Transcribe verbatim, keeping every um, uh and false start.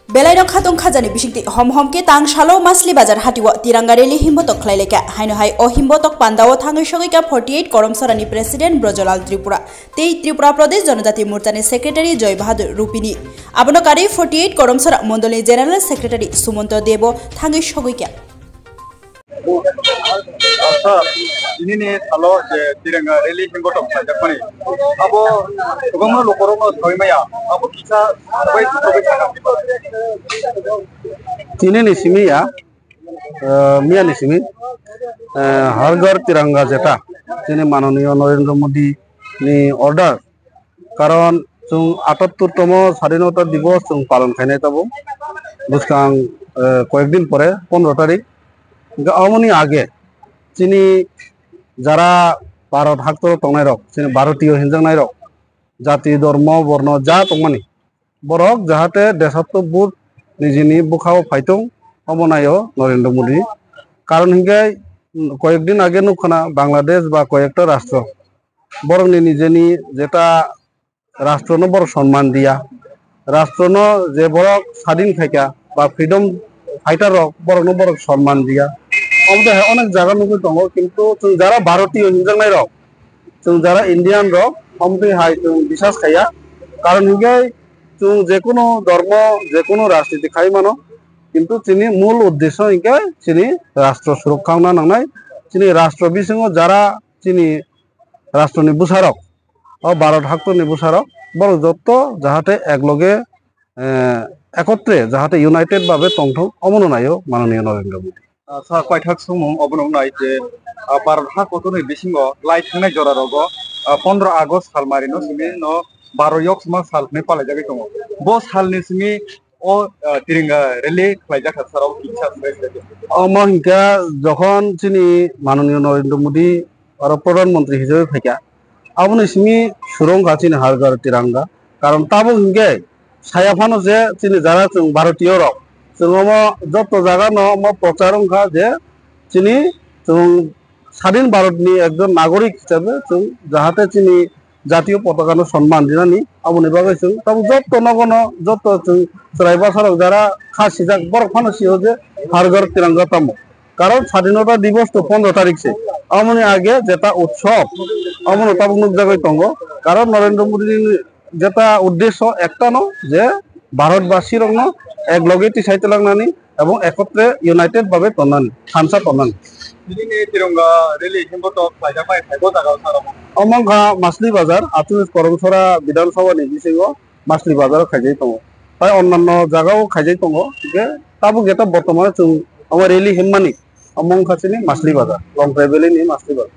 Belai no khatung khajani bisingtwi hom hom khe tang salo Masli Bazar hatio Tiranga rally himbotok khlai laikha. Haino hai o himbotok pandao thangwi sogwi kha forty eight Koromsarani President Brojolal Tripura tei Tripura Pradesh Janajati Morchani Secretary Joy Bahadur Rupini. Abono karwi forty eight Koromsara Mondolni General Secretary Sumonto Debo thangwi sogwi kha. Asa, tini ni salo je Tiranga rally himbotok khlaijakmani. Abo kwbangma lukurokno sawi maya. Abo kisa sabai sabai sakha. Tini ni simi ya, eh, miya ni simi, eh, Har Ghar Tiranga jeta, tini Mananiya Narendra Modi ni order, karon chwng atattor tomo Sadinota Divos chwng palon khainai tabuk, bwskang, eh, koyekdin pore, pondro tarik. Hingke aboni age chini jara Bharat haktoro tongnairok, chini Bharotiyo hinjaknairok, jati, dhormo, borno ja tongmani, borok jahate desatto but nijini bwkhao phaitung, omo naio Narendra Modi. Karon hingke, mm, koyekdin age nukkhana Bangladesh ba koyekta rastro borokni nijeni jeta rastrono borok sonman diya, rastrono je borok sadin khaikha ba freedom fighter rok, borokno borok sonman diya. Omo tei hai onek jaga nugwi tongo, kintu chwng jara Bharotiyo hinjaknairok, chwng jara Indian rok, omo tei hai chwng bisas khaiya. Karon hingke chwng jekunu dhormo, jekunu rajniti khai mano, kintu chini mul uddesyo hingke chini rastro surokha wngna nangnai, chini rastro bisingo jara chini rastroni bwsarok, o Bharat haktorni bwsarok, borok jotto jahate ekloge, eh, ekotre jahate united babe tongthok, omono naio Mananiya Narendra Modi. Ah, sir, paithak sumung obono wngnai je, ah, Bharat haktorni bisingo lai thangnai jora rogo, ah, pondro August sal marino simi no baro yoksma sal hwnwi palaijagwi tongo. Bo salni simi o, ah, Tiringa rally khlaijak kha, sir, o kisa se se. Omo hinkhe jokhon chini Mananiya Narendra Modi aro Pradhan Mantri hisabe phaikha, aboni simi surung kha chini Har Ghar Tiranga. Karon tabuk hinkhe saya phano je chini jara chwng Bharotiyo rok, chwng omo joto jaga no omo prochar wngkha je chini chwng sadin Bharatni ekjon nagorik hisabe chwng jahate chini jatiyo potaka no sonman rinani, aboni bagwi chwng tabuk joto nogono, joto chwng chwrai bwsarok jara kha sijak borok phano sio je Har Ghar Tiranga tamo. Karon Sadinota Divos to pondro tarik se. Amoni age jeta utsob, amono tabuk nukjagwi tongo. Karon Narendra Modi ni jeta uddesyo ektano je Bharatbasi rokno ek loge tisai twlangnani ebong ekotre united babe tonnani, thansa tonnani. Nini ni Tironga rally himbo to khlaijak bai phaibo jaga o saro. Omo wngkha Masli Bazar, Athurus Koromsora Bidhan Sabha ni bisingo Masli Bazar o khaijai tongo. Tai onnanno jaga o khaijai tongo, hingke tabuk jeta bortomano chwng omo rally himmani omo wngkha chini Masli Bazar, Longtrai Valley ni Masli Bazar.